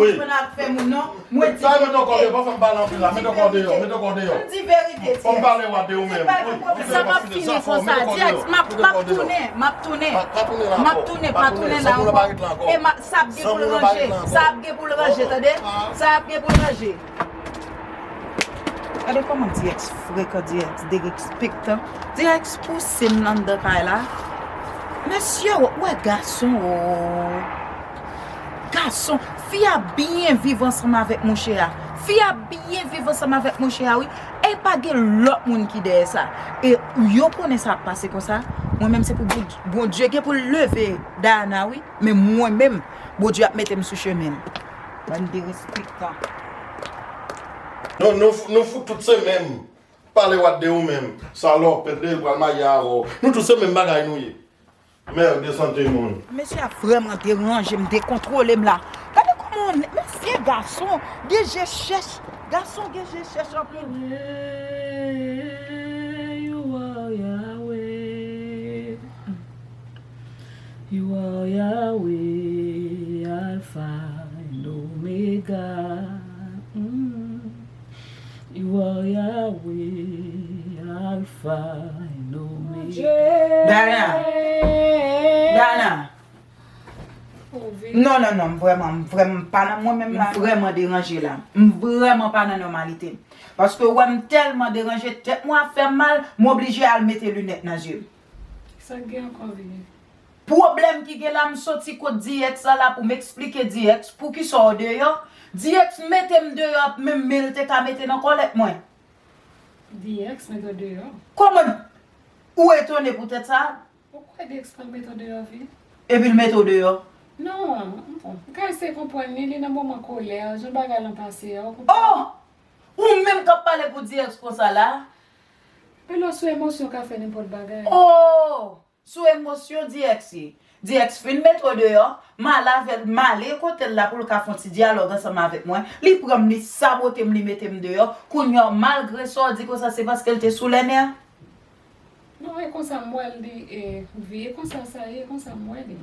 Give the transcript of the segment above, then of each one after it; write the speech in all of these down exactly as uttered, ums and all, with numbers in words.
Wi. Mwen ap fè moun non. Mwen di verite. Sa mete kò deyò, pa fè m pale anpil la. Mete kò deyò, mete kò deyò. M di verite, Fò m pale wa de ou menm. Wi, wi, sa pa fini konsa. Direct, m ap, m ap tounen, m ap tounen. Pa tounen la ankò. M ap tounen, pa tounen la ankò. E sa ap gen pou l ranje, sa ap gen pou l ranje, tande? Sa ap gen pou l ranje. Gade kòman Direct frekan, Direct derespektan. Direct pouse m nan anndan kay la. Mesye, w wè gason, o. Gason, fi a byen viv ansanm avèk mouche a. Fi a byen viv ansanm avèk mouche a, wi. E pa gen lòt moun ki dèyè sa. E yo konnen sa ap pase konsa. Mwen menm se pou Bond-, Bondye gen pou l leve Dayana, wi. Men mwen menm, Bondye ap mete m sou chemen l. Bann derespektan. Non, nou, nou fout tout se menm. Pale wa de ou menm. Salòp, pèt de l pral marye avè w. Nou tout se menm bagay nou ye. Merde, santi moun. Mesye a vrèman deranje m, dekontwole m la. Gade kòman, mesye gason, gen je chèch. Gason gen je chèch anpil. You are Yahweh. You are Yahweh, Alpha and Omega. Mm. You are Yahweh, Alpha and Omega. Dayana. Dayana. Non, non, non, m vrèman, m vrèman pa nan mwen menm la. M vrèman deranje la. M vrèman pa nan nòmalite m. Paske w wè m tèlman deranje, tèt mwen ap fè m mal, m oblije al mete linèt nan zye m. Sa k gen ankò, Vivi? Pwoblèm ki gen la, m soti kot Direct sa la pou m eksplike Direct poukisa w deyò. Direct mete m deyò, menm men l te ka mete nan kòlèt mwen. Direct mete w deyò? Kòman ou etone poutèt sa? Ou kwè Direct pral mete w deyò, Vi? Epi l mete w deyò? Non, bon, m ka eseye konprann li, li nan moman kolè, jan bagay lan pase a, ou konprann? Oh! Ou menm k ap pale pou Direct konsa la? Pelo sou emosyon ka fè nenpòt bagay. Oh! Sou emosyon Direct ye. Direct fin mete w deyò, m al avè l, m ale kote l la pou l ka fè yon ti dyalòg ansanm avèk mwen. Li pran m, li sabote m, li mete m deyò. Kounye a, malgre sa w di konsa, se paske l te sou lè nè a? Non, e konsa m wè l, li, e, Vi, e konsa sa ye, e konsa m wè li.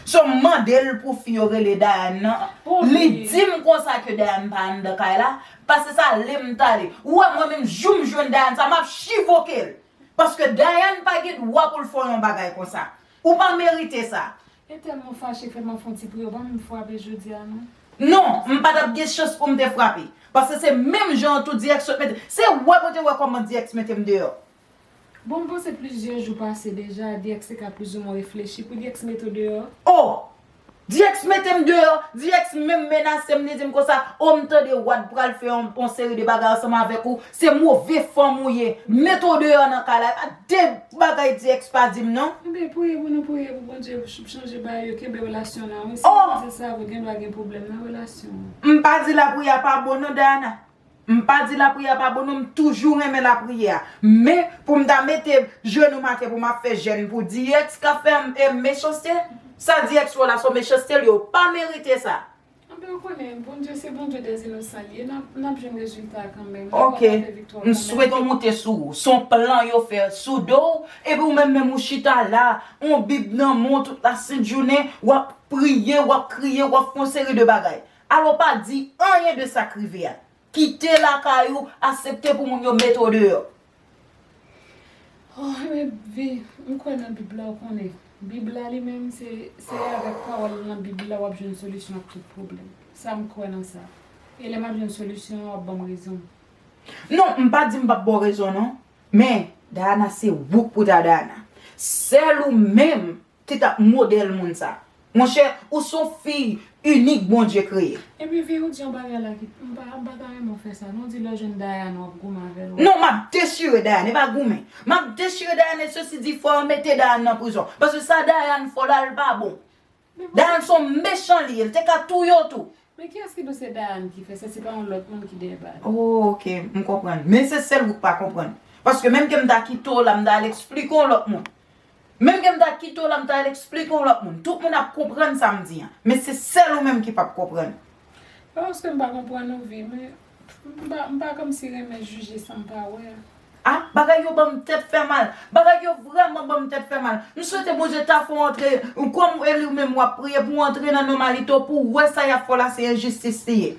So, m mande l pou fi yo rele Dayane nan. Li di m konsa ke Dayane pa anndan kay la, paske sa lè m t ale. Ou wè mwen menm, jou m jwenn Dayane sa, m ap chivoke l. Paske Dayane pa gen dwa pou l fè w yon bagay konsa. Ou pa merite sa. E tèlman fache fè m ap fè yon ti priye, ou pa menm frape jodi a non. Non, m pa t ap gen chans pou m te frape. Paske se menm jan an tou Direct sot mete. Se wè pou te wè kòman Direct mete m deyò. Bon, m panse plizyè jou pase deja, Direct te ka plizoumwen reflechi pou Direct mete w deyò. Oh! Direct mete m deyò, Direct menm menase m, li di m konsa, o m tande Wad pral fè yon, yon seri de bagay ansanm avèk ou, se move fanm ou ye, mete w deyò nan kay la, e pa de bagay Direct pa di m non. Ebyen, priye pou nou priye pou Bondye ch-, chanje bagay yo, kenbe relasyon nan, wi, si Bondye sa vre, gen dwa gen pwoblèm nan relasyon an. M pa di lapriyè pa bon non, Dayana. M pa di lapriyè pa bon non, m toujou renmen lapriyè. Men, pou m ta mete jenou m atè pou m ap fè jèn pou Direct k ap fè m, e, mechanste, sa Direct fè w la se yon mechanste, li yo pa merite sa. Anben, ou konnen, Bondye se Bondye dèzinosan li ye, n ap, n ap jwenn rezilta a kanmenm, n ap ranpòte viktwa a kanmenm. Ok, m swete w moute sou ou. Se yon plan yo fè sou do w, epi ou menm menm ou chita la, yon Bib nan men w tout lasentjounen, w ap priye, w ap kriye, w ap fè yon seri de bagay. Alò pa di anyen de sa k rive a. Kite lakay ou, aksepte pou moun yo mete w deyò. Oh, men Vi, m kwè nan Bib la, ou konnen. Bib la li menm, se, se avèk pawòl nan Bib la w ap jwenn solisyon ak tout pwoblèm. Sa m kwè nan sa. E lè m ap jwenn solisyon an, w ap ban m rezon. Non, m pa di m p ap ba w rezon non. Men, Dayana se wouk pou ta Dayana. Sèl ou menm ki t ap modèl moun sa. Monchè, ou se yon fi inik Bondye kreye. Epi Vi, ou di yon bagay la ki, m pa, m pa ta renmen w fè sa non, di lè w jwenn Dayane w ap goumen avè l, w ap... Non, m ap dechire Dayane, e pa goumen. M ap dechire Dayane, e sesi di fò yo mete Dayane nan prizon. Paske sa Dayane fè w la, l pa bon. Dayane se yon mechan li ye, l te ka touye w tou. Men kiyès ki di w se Dayane ki fè sa, se pa yon lòt moun ki dèyè bagay? Oh, ok, m konprann. Men se sèl ou k pa konprann. Paske menm ke m ta kite w la, m ta al eksplike yon lòt moun. Menm ke m ta kite w la, m ta al eksplike yon lòt moun. Tout moun ap konprann sa m di an. Men se sèl ou menm ki p ap konprann. Pa paske m pa konprann ou, Vi, men m pa, m pa kòmsi renmen jije sa m pa wè a. Ah, bagay yo ban m tèt fè mal. Bagay yo vrèman ban m tèt fè mal. M swete Bondye ta fè w antre, kòm e li menm w ap priye pou w antre nan nòmalite w, pou w wè sa y ap fè w la se enjistis li ye.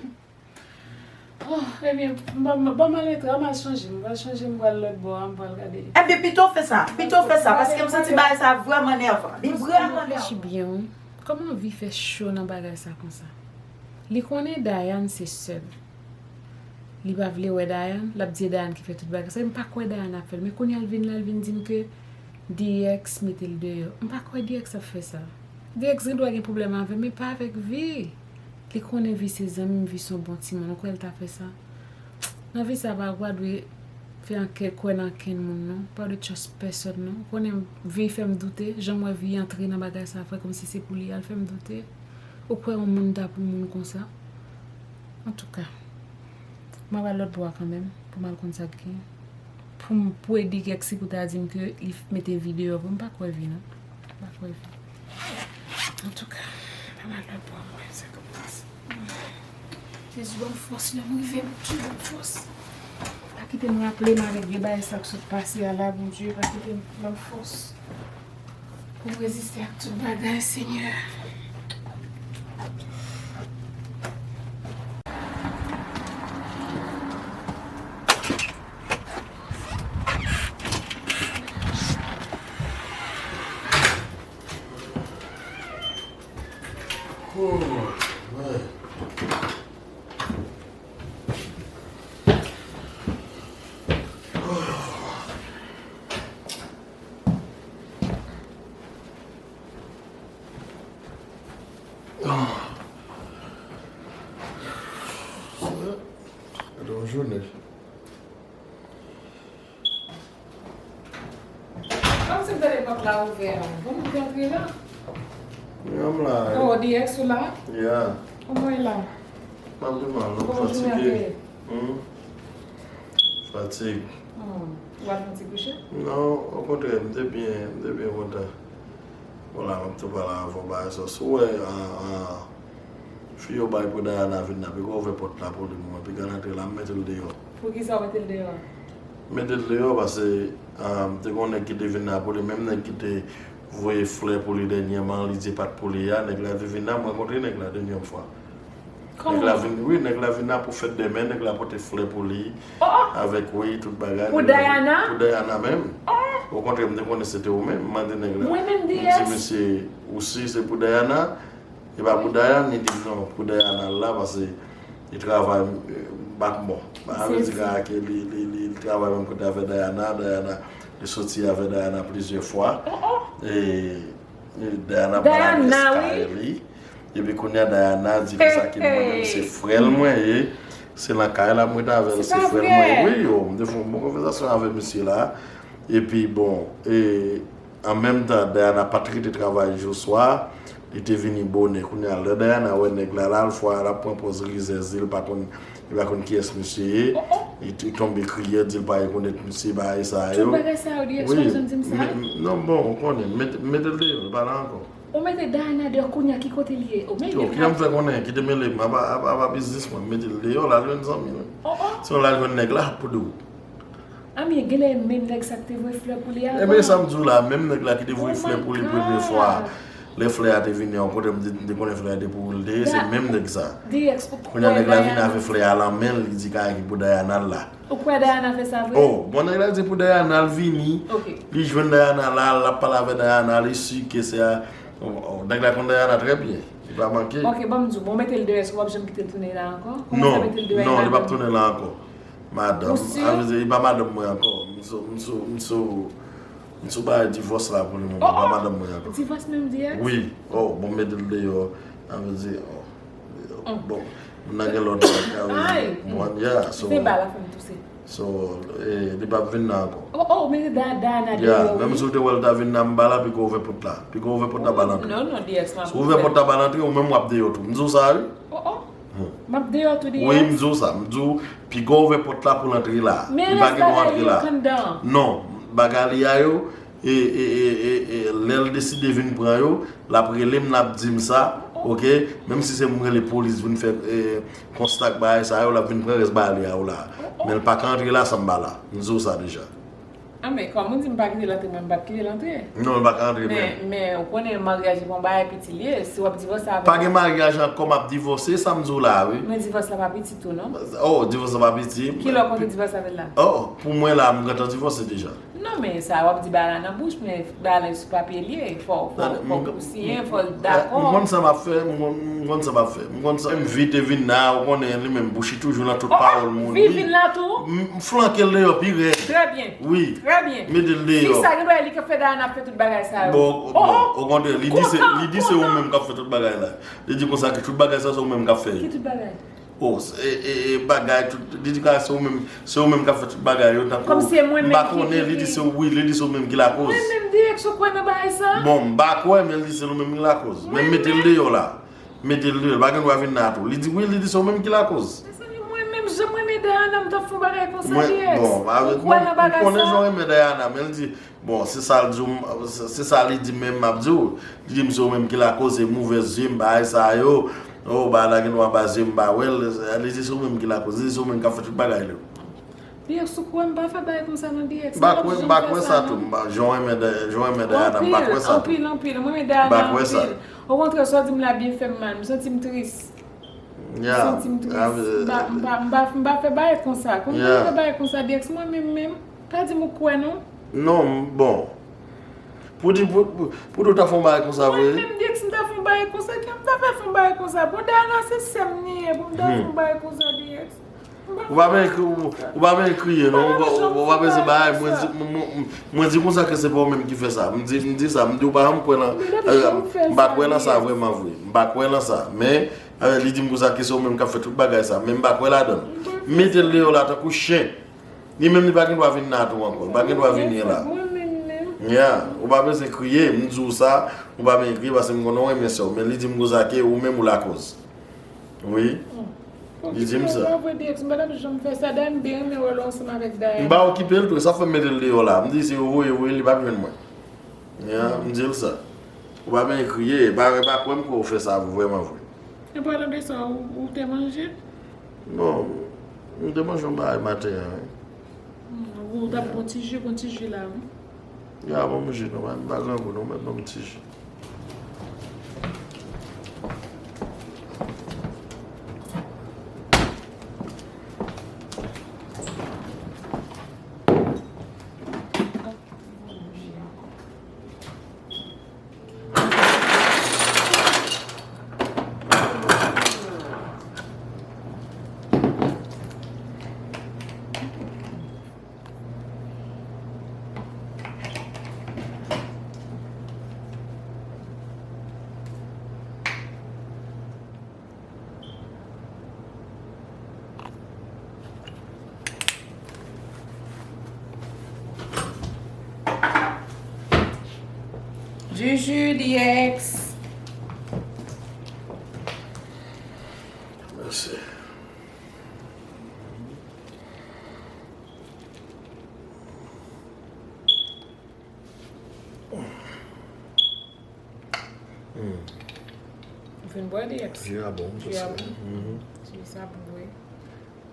Oh, ebyen, ban m, ban m al antre, an m al chanje, m pral chanje, m pral lòt bò a, m pral gade. Ebyen, pito w fè sa, pito w fè sa, paske m santi bagay sa vrèman nèvan. Li vrèman nèvan. Reflechi byen, wi. Kòman Vi fè cho nan bagay sa konsa? Li konnen Dayane se sè l. Li pa vle wè Dayane, l ap di e Dayane ki fè tout bagay sa. M pa kwè Dayane ap fè l, men kounye a l vin la, l vin di m ke D X mete l deyò. M pa kwè D X ap fè sa. D X gen dwa gen pwoblèm avè m, men pa avèk Vi. Li konnen Vi se zanmi m, Vi se yon bon timoun. Ou kwè l ta fè sa? Nan vi sa, pa, ou pa dwe fè ankenn, kwè nan ankenn moun, non. Ou pa dwe trust pèsòn, non. Ou konnen Vi fè m doute, jan m wè Vi antre nan bagay sa, fè kòmsi se pou li, al fè m doute. Ou kwè yon moun ta pou moun konsa? Antouka, m ap al lòt bò a kanmenm, pou m al konn sa k gen. Pou m, pou e D X pou ta di m ke li f-, mete Vi deyò vre, m pa kwè Vi, non. M pa kwè Vi. Antouka, m ap al lòt bò a, m wè sa k ap pase. Jezi, ban m fòs, lè m rive, Bondye, ban m fòs. Pa kite m raple m avèk vye bagay sa k sot pase a la, Bondye, pa kite m, ban m fòs. Pou m reziste ak tout bagay, Senyè. Oh, man. Gade yon jounen. Kòmsi m tande pòt la ouvè a. Bon, moun ki antre la. Wi, m la. Oh, D X ou la? Yeah. Kòman w la? M ap pi mal, non, m fatige. Kòman jounen an te ye? Hmm? Fatig. Hmm. Ou pa t fè yon ti kouche? Non, okontrè, m te byen, m te byen kontan. Bon, la, m ap tou pale avè w, bagay sa. Si w wè, an, an, fi yo bay pou Dayana vin la, piga w ouvè pòt la pou li, mwen, piga l antre la, m mete l deyò. Poukisa w mete l deyò a? Mete l deyò, paske, ah, m te gen yon nèg ki te vin la pou li, menm nèg ki te voye flè pou li dènyèman, li di e pa t pou li a, nèg la te vin la, m rankontre nèg la dènyè fwa. Nèg la vin, wi, nèg la vin la pou fèt dèmen, nèg la pote flè pou li, avèk, wi, tout bagay. Pou Dayana? Pou Dayana menm. Okontrè, m te konnen se te ou menm, m mande nèg la. Mwen menm, D X? M di, mesye, ou si se pou Dayana? E pa pou Dayana? Li di, non, pou Dayana l la, paske li travay, eh, bak mò. Sa vle di ke li, li, li, li travay menm kote avè Dayana, Dayana, li soti avè Dayana plizyè fwa. E, Dayana ba l adrès kay li. Epi kounye a Dayana di konsa ke mwen menm se frè l mwen ye. Se nan kay la mwen t avè l, se frè l mwen ye. Wi, yo, m te fè yon bon konvèsasyon avè misye la. Epi bon, e, an menm tan, Dayana pa t rete travay jou swa. Li te vini bonè. Kounye a, lè Dayana wè nèg la, la, l fwa, l ap pran pòz rizèz li, l pa konn Li pa konn kiyès misye ye. Li, li tonbe kriye, di l pa rekonèt misye, bagay sa yo. Tout bagay sa yo, D X, w ap janm di m sa? Non, bon, ou konnen, mete, mete l deyò, li pa la ankò. Ou mete Dayana deyò kounye a, ki kote li ye? Ou mete. Yo, ki jan m fè konnen, kite mele m, apa, apa, apa biznis mwen, mete l deyò, l al jwenn zanmi l. Si w al jwenn nèg la, pou di w. Anben, genlè menm nèg sa k te voye flè pou li a. Enben, sa m di w la, menm nèg la ki te voye flè pou li premye fwa a, lè flè a te vini an, kote m te, m te konnen flè a te pou li te ye, se menm nèg sa. Kounye a, nèg la vini avèk flè a lan men l, li di kay ki pou Dayana l la. Ou kwè Dayana fè sa vre? Oh, bon, nèg la di pou Dayana l vini, li jwenn Dayana la, l ap pale avèk Dayana, li si ke se a, oh, nèg la konn Dayana trè byen, li pa manke. Ok, ban m di w, bon, mete l deyò, èske w p ap janm kite l tounen la ankò? Non, non, li p ap tounen la ankò. Madanm, sa vle di, li pa madanm mwen ankò. M sou, m sou, m sou, m sou bagay divòs la pou le moman, li pa madanm mwen ankò. Divòs menm, D X? Wi. Oh, bon, mete l deyò. Sa vle di, oh, bon, m nan gen lòt bagay, sa vle di, bon, yeah, so, so, eh, li p ap vin nan ankò. Oh, oh, mete Dayana deyò, wi. Menm si w te wè l ta vin nan, m pa la, piga w ouvè pòt la. Piga w ouvè pòt la, ba l antre. Non, non, D X, m ap ouvè. Si w ouvè pòt la, ba l antre, ou menm w ap deyò tou. M di w sa, wi. Oh, oh. M ap deyò tou, D X. Wi, m di w sa. M di w, piga w ouvè pòt la pou l antre la. Li pa gen dwa antre la. Non, bagay li a yo, e, e, e, e, e, lè l deside vin pran yo, l ap rele m, l ap di m sa, ok? Menm si se pou m rele polis vin fè, e, konsta ak bagay sa yo, l ap vin pran rès bagay li a yo la. Men l pa ka antre la san m pa la. M di w sa deja. Ah, men kòm ou di m pa kite l antre, mwen m p ap kite l antre. Non, l pa ka antre, men. Men, men ou konnen maryaj se pa yon bagay piti l ye. Si w ap divòse avè l. Pa gen maryaj ankò, m ap divòse, sa m di w la, wi. Men divòs la pa piti tou, non? Oh, divòs la pa piti. Kilè w konte divòse avè l la? Oh, pou mwen la, m gentan divòse deja. Non, men sa w ap di bagay la nan bouch, men bagay la sou papye l ye. Fò, fò, fò ou siyen, fò l dakò. M konn sa m ap fè, m konn, m konn sa m ap fè. M konn sa, m vite vin la, ou konnen li menm bouch li toujou nan tout pawòl moun. Vin, vin la tou? M flanke l deyò pi rèd. Trè byen. Wi. Trè byen. Mete l deyò. Fi sa, gen dwa li k ap fè Dayana ap fè tout bagay sa yo. Bon, bon, okontrè, li di se, li di se ou menm k ap fè tout bagay la. Li di konsa ke tout bagay sa, se ou menm k ap fè yo. Ki tout bagay? Oh, e, e, e, bagay, tout, li di ka se ou menm, se ou menm k ap fè tout bagay yo, tankou, m pa konnen, li di se ou, wi, li di se ou menm ki lakoz. Mwen menm, Dirèks, ou kwè nan bagay sa? Bon, m pa kwè, men li di se ou menm ki lakoz. Men mete l deyò la. Mete l deyò, l pa gen dwa vin la tou. Li di, wi, li di se ou menm ki lakoz. Mezanmi, mwen menm, jan m renmen Dayana, m t ap fè yon bagay konsa, Dirèks. Ou kwè nan bagay sa? M konnen jan w renmen Dayana, men l di, bon, se sa l di w, se sa li di menm m ap di w. Li di m se ou menm ki lakoz, e mouvèz zye m, bagay sa yo. Oh, bagay la gen dwa ba zye m pa wè l. Li di se ou menm ki lakoz, li di se ou menm k ap fè tout bagay yo. Dirèks, ou kwè m pa fè bagay konsa non, Dirèks. M pa kwè, m pa kwè sa tou. Jan w renmen Dayana, m pa kwè sa tou. Anpil, anpil, anpil. Mwen renmen Dayana anpil. Okontrè, sa w di m la byen fè m mal. M santi m tris. M santi m tris. M pa, m pa, m pa, m pa fè bagay konsa. Kòm m fè bagay konsa, Dirèks, mwen menm menm. Pa di m ou kwè non. Non, bon. Pou di, pou, pou, pou di w ta fè yon bagay konsa vre? Mwen menm, Dirèks, m ta fè yon bagay konsa, ki m ta fè fè yon bagay konsa? Bon, Dayana se sè m li ye, pou m ta fè yon bagay konsa, Dirèks. Ou pa bezwen kri-, ou, ou pa bezwen kriye, non. Ou pa, ou, ou pa bezwen bagay. Mwen di, mwen, mwen, mwen di konsa ke se pa ou menm ki fè sa. M di, m di sa, m di ou pa janm kwè nan, m pa kwè nan sa vrèman vre. M pa kwè nan sa. Men, eh, li di m konsa ke se ou menm k ap fè tout bagay sa. Men m pa kwè ladan l. Mete l deyò la tankou chen. Li menm li pa gen dwa vin la tou ankò. Li pa gen dwa vini la. Mwen menm menm. Ya, ou pa bezwen kriye. M di w sa, ou pa bezwen kriye paske m konnen w renmen sè w. Men li di m konsa ke ou menm ou lakoz. Wi. Li di m sa. Mwen pa vre, Dirèks, m pa t ap janm fè sa. Dayè m byen renmen wè lè w ansanm avèk Dayè. M pa okipe l tou, e sa fè m mete l deyò la. M di si yo voye, voye, li pa bezwen mwen. Ya, m di l sa. Ou pa bezwen kriye, e pa, e pa kwè m ke w fè sa vrèman vre. An palan de sa, ou, ou te manje? Bon, m te manje yon bagay maten an, wi. Hmm, ou t ap pran ti ji, pran ti ji la, wi. Ya, ban m ji non, m pa grangou non, men ban m ti ji. Juju, D X. Mèsi. Hmm. Ou fin bwè, D X? Ji a bon, wi. Ji a bon? Mhm. Ji sa bon, wi.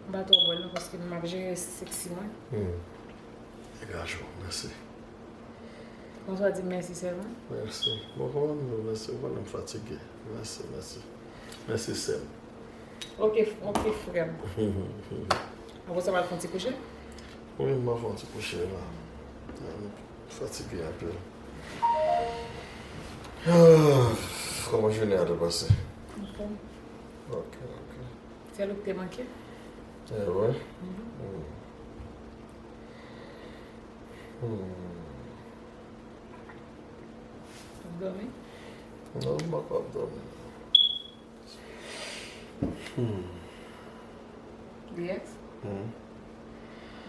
M pa twò bwè l non, paske m ap jere seksi mwen. Hmm. Degaje w, mèsi. Konsa w di mèsi sèlman? Mèsi. Bon, kòman m di w mèsi? Ou konnen m fatige. Mèsi, mèsi. Mèsi, sè m. Ok, ok, frè m. Apre sa, w al fè yon ti kouche? Wi, m ap fè yon ti kouche la. M fatige anpil. Ah, kòman jounen an te pase? Ok. Ok, ok. Sèl ou ki te manke? Eh, wi. Mhm. Hmm. Hmm. W ap dòmi? Non, m poko ap dòmi. Hmm. D X? Hmm.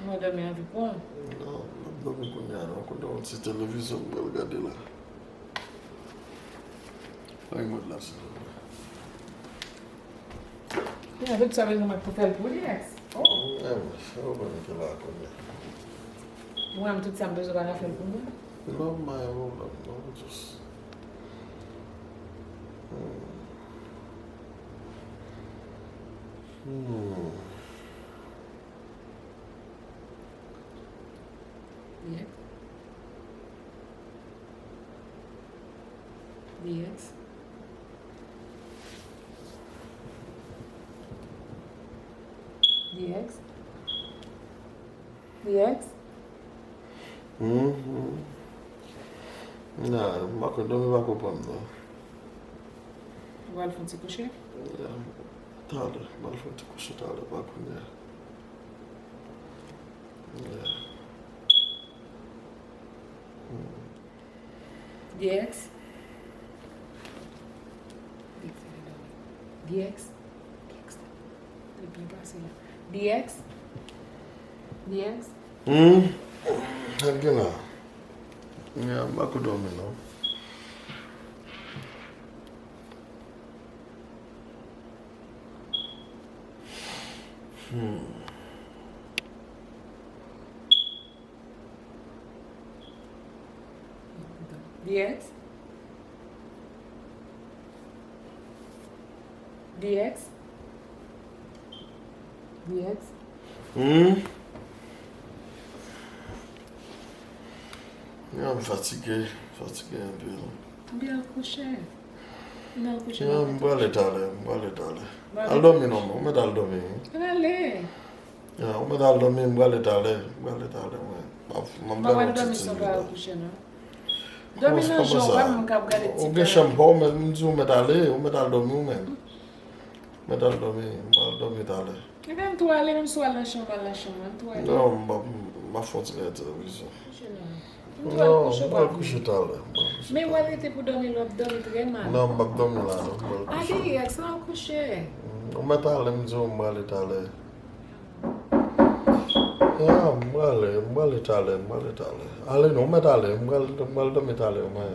Mwen dòmi anvi pran. Non, m ap dòmi kounye a non. Kounye a yon ti televizyon m pral gade la. Bay mwen la, silvouplè. Kounye a tout sa bezwen mwen pou fè l pou li, ex. Oh. Mwen, mwen, se ou menm ki la kounye a. Mwen, tout sa m bezwen pa ka fè l pou mwen. Non, m pa gen pwoblèm, non, jis. Hmm. Hmm. Yes. D X. D X. D X. Mhm. Nah, m pa konn, dòmi pa konprann m non. Ou al fè yon ti kouche? Yeah. Talè, m al fè yon ti kouche talè, pa kounye a. Yeah. Hmm. D X. D X. D X. Li byen pase la. D X. D X. Hmm. Sa k gen la? Yeah, m pa ko dòmi non. Hmm. D X. D X. D X. Hmm. Ya, m fatige, fatige anpil. Ou byen al kouche. Ou al kouche. Ya, m prale talè, m prale talè. Al dòmi non, ou mèt al dòmi. Prale. Ya, ou mèt al dòmi, m prale talè, m prale talè, mwen. M ap, m ap gade yon ti tini la. Dòmi nan jan, ou pa menm k ap gade ti tini la. Ou gen chanm pa w, men m di w mèt ale, ou mèt al dòmi ou menm. Mèt al dòmi, m pral dòmi talè. Ebyen, m tou ale, menm si w al nan chanm, al nan chanm, m tou ale. Non, m ap, m ap fè yon ti gade televizyon. Kouche non. M tou al kouche, ou pa vle. Non, m pral kouche talè, m pral kouche talè. Men w al rete pou dòmi, l w ap dòmi trè mal. Non, m p ap dòmi la non, m pral kouche. A, D X, al kouche. Mm, ou mèt ale, m di w m prale talè. Ya, m prale, m prale talè, m prale talè. Ale non, ou mèt ale, m pral, m pral dòmi talè, mwen.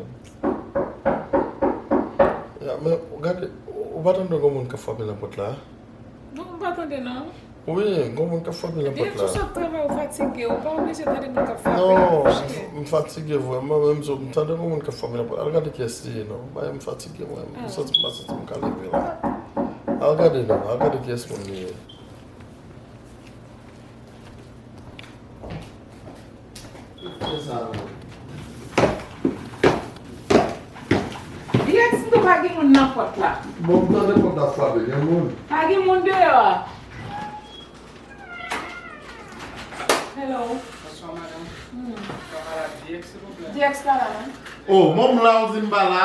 Ya, men, gade, ou pa tande gon moun k ap frape nan pòt la? Non, m pa tande non. Wi, gon moun k ap frape nan pòt la. D X, ou sot travay, ou fatige, ou pa oblije tande moun k ap frape nan pòt la. Non, m fatige vrèman, men m tande gon moun k ap frape nan pòt la. Al gade kiyès li ye non. Bay, m fatige mwen, m santi, m pa santi m ka leve la. Al gade non, al gade kiyès moun li ye. D X, m tou pa gen moun nan pòt la. Bon, m tande pòt la frape, gen moun? Pa gen moun deyò a. Hello. Bonsoir, madame. Hmm. Ka pale ak D X, silvouplè? D X pa la, non? Oh, bon, m la, ou di m pa la?